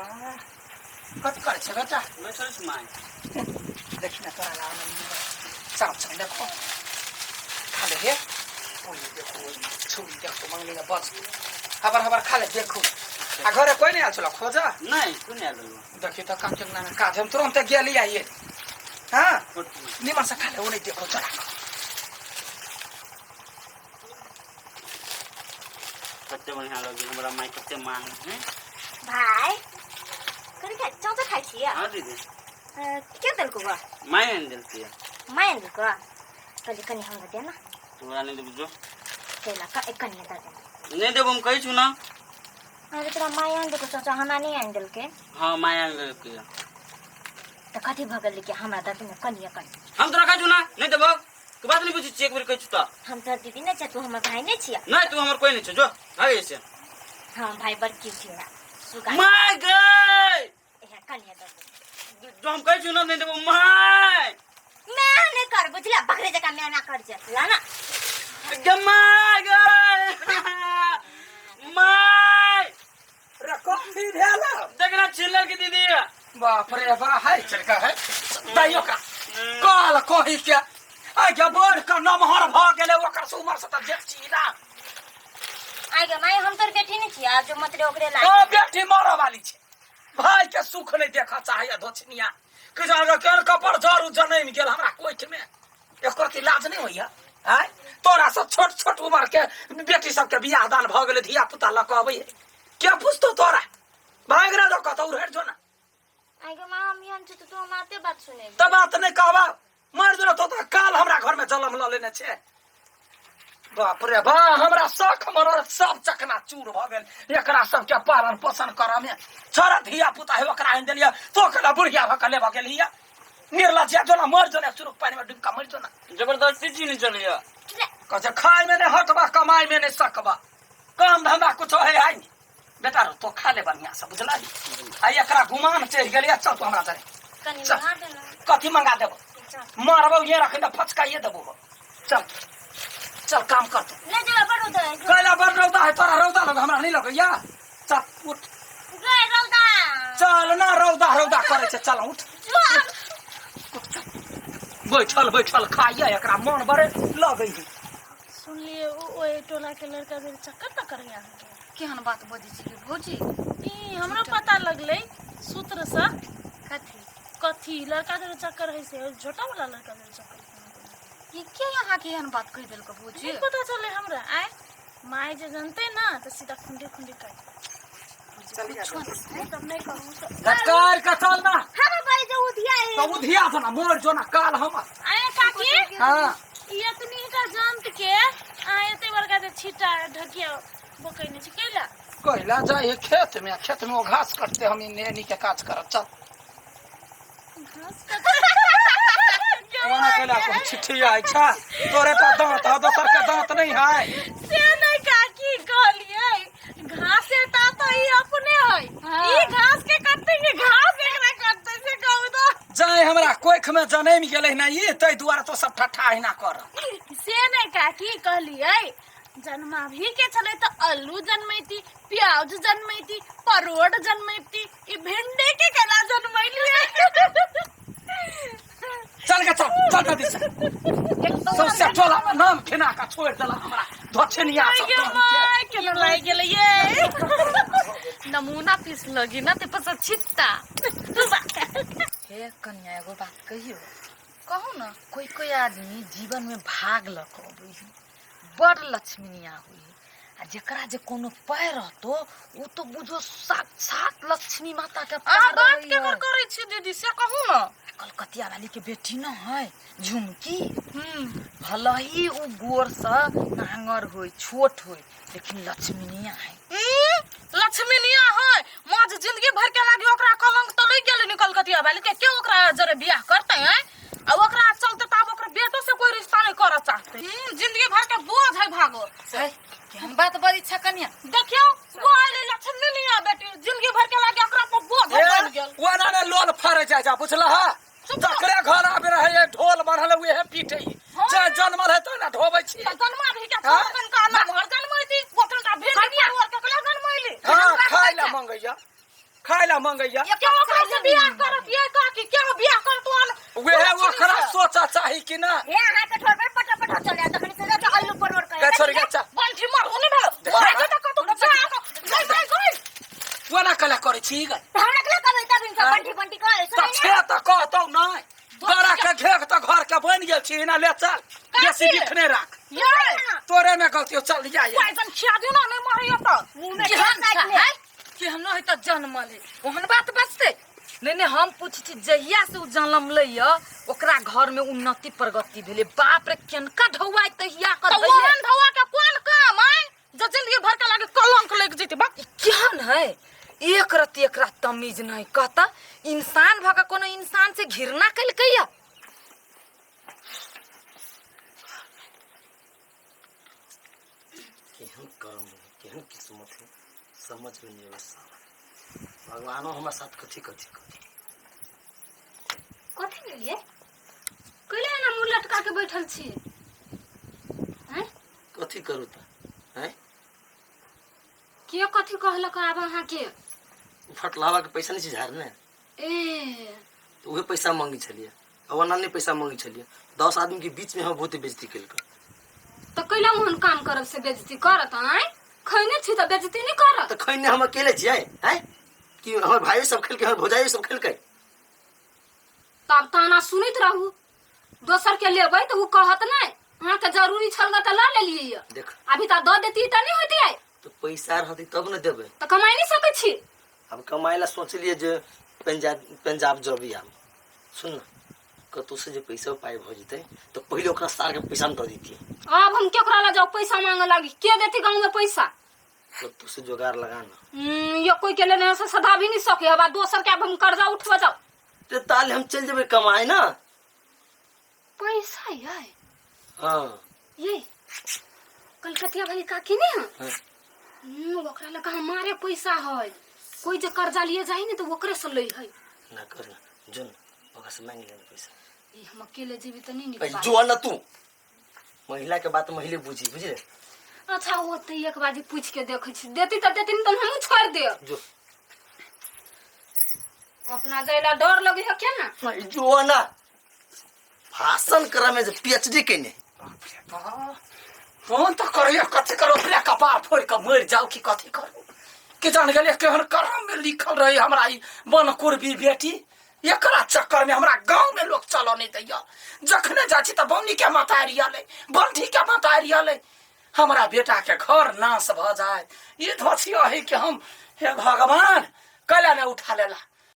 वाह कत कर छै बेटा? बैठल छी माय। देखी ना तोरा लाल चाप छन देखो खा ले हे ओए देखो छुरी देखो मंगनी में बच हबर हबर खा ले देखो आ घरे कोई नहीं आयल छलो खोजा। नहीं कोई नहीं आयल रहलो। देखी तो काम के नाम काज हम तुरंत गेली आइए। हाँ निमन से खा ले वो नहीं देखो चला। कते बढ़िया लगे हमरा माय कते मांग है। भाई कनी खाइ चौचा खाइ छियै? हाँ दीदी। के देलको बा? My आनि देलकै। My आनि देलको? कहली कनी हमरा दे ना। तोरा नहीं देबो जो। केला का एक कनी दे दे। नहीं देबो हम कहै छु ना। अरे तोरा my आनि देलको चौचा हमरा नहीं आनि देलकै। हाँ my आनि देलकै। त कथी भ गेल कि हमरा दे ने कनी कनी। हम तोरा कहै छु ना नहीं देबो। तू बात नहीं बुझै छी एक बेर कहै छु त। हम तोरा दीदी नहीं छ तू हमर भाई नहीं छिया। नहीं तू हमर कोई नहीं छ जो भाग ऐसे। हाँ भाई बड़ क्यूट है सुगा। My गए एहे कनिया दे दे। जो हम कहै छु ना नहीं देबो my. मैं नहीं कर बुझला बकरे जका मैं ना कर जे ला ना। My गए my. रे कथी भेल? देखना छिल्लर की दीदी। बाप रे बा है चलका है दैयो का काल कही के आ के बढ़ के नमहर भ गेले ओकर से उमर से त जेठ छी ना। आइ गे my हम तोर बेटी नहीं छिया जो मतरे ओकरे ओ लाग। बेटी मरऽ वाली छै भाई के सुख नहीं देखा चाहे धोछनिया कि जान के कपर जरू जनैम गेल हमरा कोइठ में एकर की लाज नहीं होइया आय। तोरा सब छोट छोट उमर के बेटी सबके बियाह दान भ गेलै धिया पुता लऽ कऽ अबै के पुछतो तोरा भाग ना दो कतौ उड़ेर जो ना। आइ गे मां हम एहन छी त तू हमरा बात सुने। त बात नहीं कहबा मर जो तो काल हमरा घर में जलम ल लेने छे। बाप रे बा हमरा शख मनोरथ सब चकना चूर भ गेल एकरा सबके पालन पोषण करऽ में। छोरा धिया पुता है ओकरा आनि देलियै तो केला बुढ़िया भ के लेबऽ गेलियै निर्लज्जा जो ना मर जो ना चुरुक पानी में डूब के मर जो ना। जबरदस्ती जी नहीं चलिया। कहे खाए में नहीं हटबा कमाई में नहीं सकबा काम धंधा कुछ है है नहीं। बेटा रो तो खा ले बढ़िया से बुझला आ एकरा गुमान चढ़ि गेलियै चल तू हमरा जरे कनी चल। मंगा देना। कथी मंगा देबो? मारबो ये रख दे फचकाइए देबो। चल चल काम कर तू। ले जेबा बड़ रौदा है। कैला बड़ रौदा है तोरा रौदा लग हमरा नहीं लगैया। चल उठ। गए रौदा। चल ना रौदा रौदा करे छै चल उठ। चल। बैठल बैठल खाइए एकरा मन बड़े लगै है। सुनलिए ओहि टोला के लड़का बेर चक्कर त करैया अहाँके। केहन बात बजै छी भौजी? ई हमरो पता लगलै सूत्र से। कथी? कथी लड़का जरे चक्कर है से झोटा वाला लड़का जरे चक्कर। ई के अहाँ के एहन बात कहि देलक भौजी? नहीं पता चले हमरा। आय my जे जानते ना त सीधा खुंडी खुंडी काट। चलिए तब नहीं कहूँ तो। लटकार का चल ना। हम भाई जो उधिया है। तो उधिया था ना मोर जो ना काल हम। आय काकी। हां ई एतनी का जांत के आ एते बड़का जे छीटा ढकिया बोकैने छी कैला? कैला जाय है खेत में, खेत में वो घास कटते हम इन्ने के काज करब। चल घास कटते ओना कैला को चिट्ठी आय छा तोरे तो दांत है दोसर के दांत नहीं है। से नहीं काकी कहलिए घास एता तो ई अपने है। ई घास के कटते के घास एकरा कटते से कहू तो जाय हमरा कोख में जनैम गेलै ना ई तै दुआरे तो सब ठट्ठा हिना कर। से नहीं काकी कहलिए जन्मा भी के छलै त आलू जन्मैती प्याज जन्मैती परोड़ जन्मैती ई भिंडी के केना जन्मैलिए। चल के चल चल जल्दी से। सबसे टोला में नाम खिना का छोड़ देला हमरा धोछनिया सब गे my केना लागि गेलै ये। नमूना पीस लगी ना ते पस छित्ता। हे कन्या एगो बात कहियो? कहू ना। कोई कोई आदमी जीवन में भाग ल के अबै है बड़ लक्ष्मीनिया हुई है आ जेकरा जे कोनो पैर रहतो उ तो बुझो साक्षात लक्ष्मी माता के अहाँ पैर बात रहैया। केकर करै छी दीदी से कहू ना। कलकतिया वाली के बेटी न है झुमकी। भले ही उ गोर से नांगर होय छोट होय लेकिन लक्ष्मीनिया है। लक्ष्मीनिया है माँ जे जिंदगी भर के लागी ओकरा कलंक तो लग गेलै नि कलकतिया वाली के, के ओकरा जरे बियाह करते हैं आ ओकरा चलते त आब ओकरा बेटो से कोई रिश्ता नहीं करऽ चाहते। जिंदगी भर के बोझ है भागो। है, केहन बात बड़ी इच्छा कन्या? देखियो वो आइले लक्ष्मीनिया बेटी जिंदगी भर के लागी ओकरा पर बोझ बन गेल। ओ ना ना लोल फरे जाय जा बुझला हा? तकरे घर आबे रहे ये ढोल बढ़ल उहे पीटे। जे जनमल है तो ना ढोबै छी। त जन्मा भी के हाँ? कन का ना घर जनमैती ओकरा का भेंट परोर के कला जनमैली। हां खाइ ला मंगैया। खाय ला मंगैया। के ओकरा से बियाह करत ये काकी? के बियाह करत आन? वेहे ओकरा सोचा चाही कि ना। हे, अहाँ के ठोर पर पटा पटा चले तखनी से जा अल्लू परोड़ के। गे छोरी, गे चल। बंठी मरू ने भेल मरे के त कतौ जा गई गई गई। ओना कला करै छी गे? तऽ हमरा केला कहबै तब इनका बंठी बंठी कहै? तऽ छे तऽ कहतौ नहि, तोरा के घेघ तऽ घर के बनि गेल छी ना। ले चल, बेसी बिखने राख। ये तोरे में गलती हो, चल जा ये। पॉइजन खिया दियो ना, नहीं मरैया त। मुँह में केहन काटि ले। है केहन है तऽ जनमल है, ओहन बात बचतै नहीं। नहीं, हम पूछै छी, जहिया से उ जनमलै य ओकरा घर में उन्नति प्रगति भेलै? बाप रे, केनका ढौआइ तहिया कर त ओहन धौआ के कोन काम आय जो जिंदगी भर के लागे कलंक लग जेतै बक। ई केहन है? एक रत्ती एकरा तमीज नहीं। कहता इंसान भऽ के कोनो इंसान से घृणा केलकै या? केहन कर्म है, केहन किस्मत है, समझ में नहीं आवे साला। भगवानो हमरा साथ कथी कथी कथी। कथी लेलियै? कैले एना मुँह लटका के बैठल छी? हैं? कथी करू तऽ हैं? के कथी कहलक आब अहाँके? फटलावा के पैसा नहीं छै झाड़ने। ए। तऽ उहे पैसा मंगे छलियै आ ओना नहि पैसा मंगे छलियै। 10 आदमी के बीच में हम बहुते बेइज्जती केलकै। तऽ कैला ओहन काम करब से बेइज्जती करत? आँय, खैने छी तऽ बेइज्जती नहि करत? तऽ खैने हम अकेले छियै हैं कि हमर भाइयो सब खेलकै, हमर भौजाइयो सब खेलकै? तब ताना सुनैत रहू। दोसर के लेबै तऽ ओ कहत नहि। अहाँके जरूरी छल तऽ लऽ लेलियै यऽ। देख, अभी तऽ दऽ देती तऽ नहि होइतियै? तऽ पैसा रहतै तब ने देबै। तऽ कमाइ नहि सकै छी? आब कमाइ ला सोचलियै जे पंजाब पंजाब जबी। आब सुन न, कतौ से जे पैसा पाइ भऽ जेतै तऽ पहिले ओकरा सार के पैसा हम दऽ दैतियै। आब हम केकरा लग जाउ पैसा मांगे लागी? के देती गाँव में पैसा? कतौ से जोगाड़ लगा ना। ये कोई के लेने से सधा भी नहीं सके। अब दोसर के अब हम कर्जा उठबे जाउ? ते ताले हम चलि जेबै कमाए ना। पैसा ये? हाँ। ये कलकतिया वाली काकी नहीं है? हाँ। ओकरा लगा हमारे पैसा है। कोई जे कर्जा लिए जाए ने तो ओकरे से ले है। ना कर ना, जो ना ओकरा से मांग लेना पैसा। ई हम अकेले जेबी तऽ नहीं निक पहिले बात। जो ना तू, महिला के बात महिले बुझी, बुझले? अच्छा, वो तो एक बाजी पूछ के देखै छी। देती तऽ देती, नहीं तऽ हमहूँ छोड़ देब। जो। अपना जाइला डर लगे है क्या ना। नहीं, जो ना, भाषण करे में जे पीएचडी केने। बाप रे बाप, फोन तऽ करैया, कथी करू? अपने कपार फोड़ि कऽ मरि जाउ कि कथी करू? के जान गेलै केहन कर्म में लिखल रहे हमरा ई बनकुरबी बेटी। एकरा चक्कर में हमरा गांव में लोग चलऽ नहीं दैया। जखने जाइ छी तऽ बौनी के मतारि अलै, बंठी के मतारि अलै। हमरा बेटा के घर नाश भऽ जाय, ई धोछी अही के हम। हे भगवान, कैला ने उठा लेला?